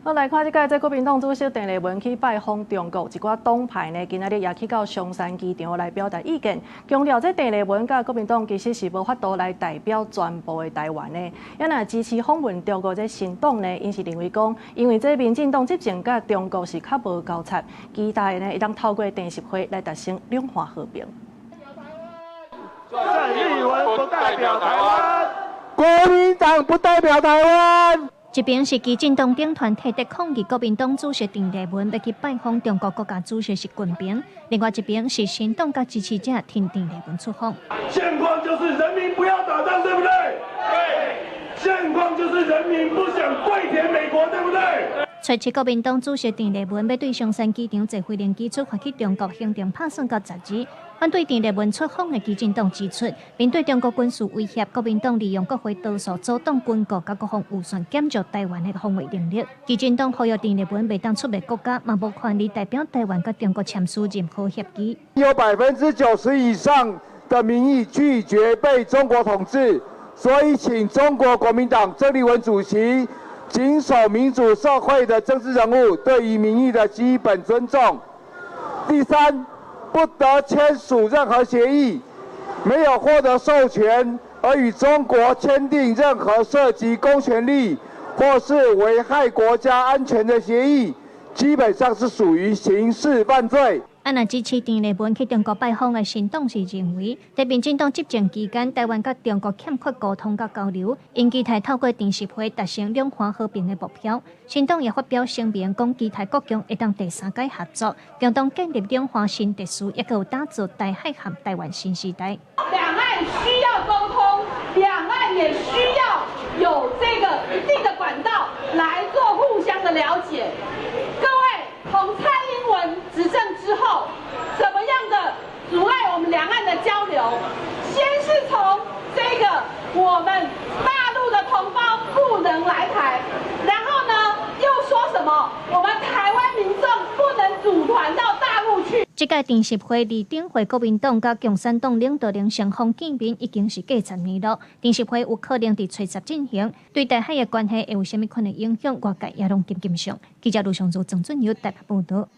好，來看這個，這國民黨主席鄭麗文去拜訪中國，一寡黨派呢，今仔日也去到松山機場來表達意見，強調這鄭麗文佮國民黨其實是無法度來代表全部的台灣的。啊若支持訪問中國這新黨呢，𪜶是認為講，因為這民進黨執政佮中國是較無交叉，期待呢會當透過習習會來達成兩岸和平。鄭麗文不代表台灣，國民黨不代表台灣。一邊是基進黨黨團提出抗議國民黨主席鄭麗文欲去拜訪中國國家主席習近平，另外一邊是新黨佮支持者挺鄭麗文出訪。現況就是人民不要打仗，對不對？對。現況就是人民不想跪舔美國，對不對？初七國民黨主席鄭麗文欲對松山機場坐飛行機出發去中國，行程拍算到十二。反對鄭麗文出訪的基進黨指出，面對中國軍事威脅，國民黨利用國會多數阻擋軍購佮國防預算減少台灣的防衛能力。基進黨呼籲鄭麗文袂當出賣國家，嘛無權利代表台灣佮中國簽署任何協議。有90%以上的民意拒絕被中國統治，所以請中國國民黨鄭麗文主席謹守民主社會的政治人物對於民意的基本尊重。第三，不得簽署任何協議，沒有獲得授權而與中國簽訂任何涉及公權力或是危害國家安全的協議，基本上是屬於刑事犯罪。啊，若支持鄭麗文去中國拜訪的新黨是認為，佇民進黨執政期間，台灣佮中國欠缺溝通佮交流，𪜶期待透過習習會達成兩岸和平的目標。新黨也發表聲明，講期待國共會當第三屆合作，共同建立兩岸新秩序，也閣有打造台海和台灣新時代。兩岸需要溝通，兩岸也需要有這個一定的管道來做互相的了解。各位，從蔡英文執政之後，怎麼樣的阻礙我們兩岸的交流？先是從這個我們大陸的同胞不能來台，然後呢又說什麼我們台灣民眾不能組團到大陸去。這屆習習會離頂回國民黨佮共產黨領導人雙方見面已經是過10年了。習習會有可能佇初十進行，對台海的關係會有啥物款的影響？外界也攏緊緊想。記者盧尚如、曾俊友台北報導。